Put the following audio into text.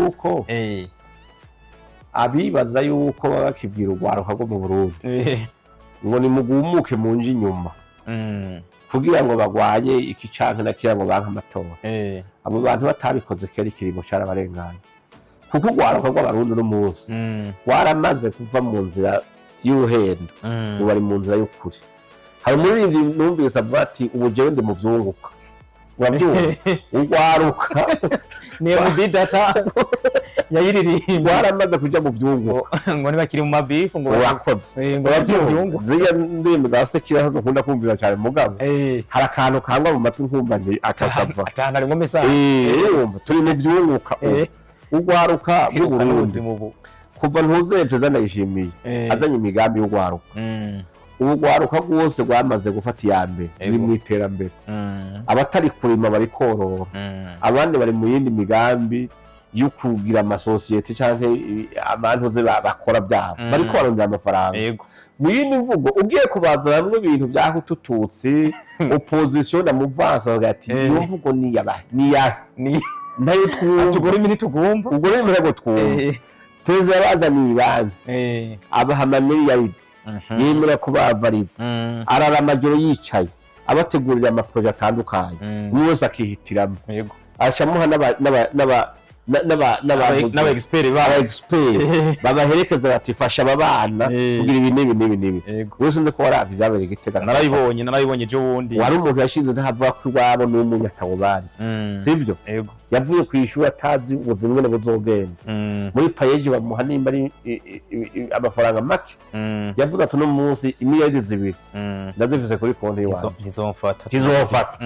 yuko abibaza yuko baba bakibwira urwaruka rwo mu Burundi ngo nimugumuke munje inyuma kugira ngo bagwanye iki canke na kiriya, ngo banke amatora, abo bantu batabikoze kera, ikiringo carabarenganye, kuko urwaruka rw'Abarundi uno munsi rwaramaze kuva mu nzira y'uruhendo, ubu bari mu nzira y'ukuri. Hari umuririmbyi numvise avuga ati: "Ubu jewe ndi mu vyunguka." Uravyumva? Urwaruka Niyo MB Data yayiririmba. Rwaramaze kuja mu vyunguka. Ngo ntibakiri mu mabifu, ngo Urakoze. Ngo bari mu vyunguka. Ziriya ndirimbo za sekira zo nkunda kumvira cyane, mugabo hari akantu kangwa mu matwi nkumva nti akasava. Atanu harimwo message. Urumva turi mu vyunguka ubu. Urwaruka Kwiruka bw'Uburundi n'ubuzima ubu. kuva ntuze perezida Ndayishimiye azanye imigambi y'urwaruka, ubu urwaruka rwose rwamaze gufata iya mbere, ruri mu iterambere. Abatari kurima bari korora, abandi bari mu yindi migambi yo kugira amasosiyete canke abantu ze bakora byabo, bariko barondera amafaranga. Mu yindi mvugo, ugiye kubazanamwo ibintu bya Hutututsi, opposition na mouvance, bavuga ati: "Iyo mvugo ni yaba ni ya Ni ntayo twumva." Tugura imini tugumva. Ubwo rero ntabwo twumva. Perezida yabazaniye banki, abaha amamiliyaridi, yemera kubavariza, arara amajoro yicaye abategurira amaprojet atandukanye, umwe wese akihitiramo, acamuha n'aba N'aba expert aba babo. expert babaherekeza, bati: "Fasha aba bana kugira ibi n'ibi n'ibi n'ibi." Wese uzi ko waravye ibyabereye i Gitega. Narabibonye ejo bundi. Wari umuntu yashinze ntavuga ko iwabo n'umunyatabo bari, sibyo? Yego. Yavuye ku ishuri atazi ubuzima ingene buzogenda. Muri PAEEJ bamuha nimba ari amafaranga make. Yavuze ati: "Uno munsi imiliyaridi 2 ndazifise kuri konti iwanjye." Ntizomfata. Ntizomfata.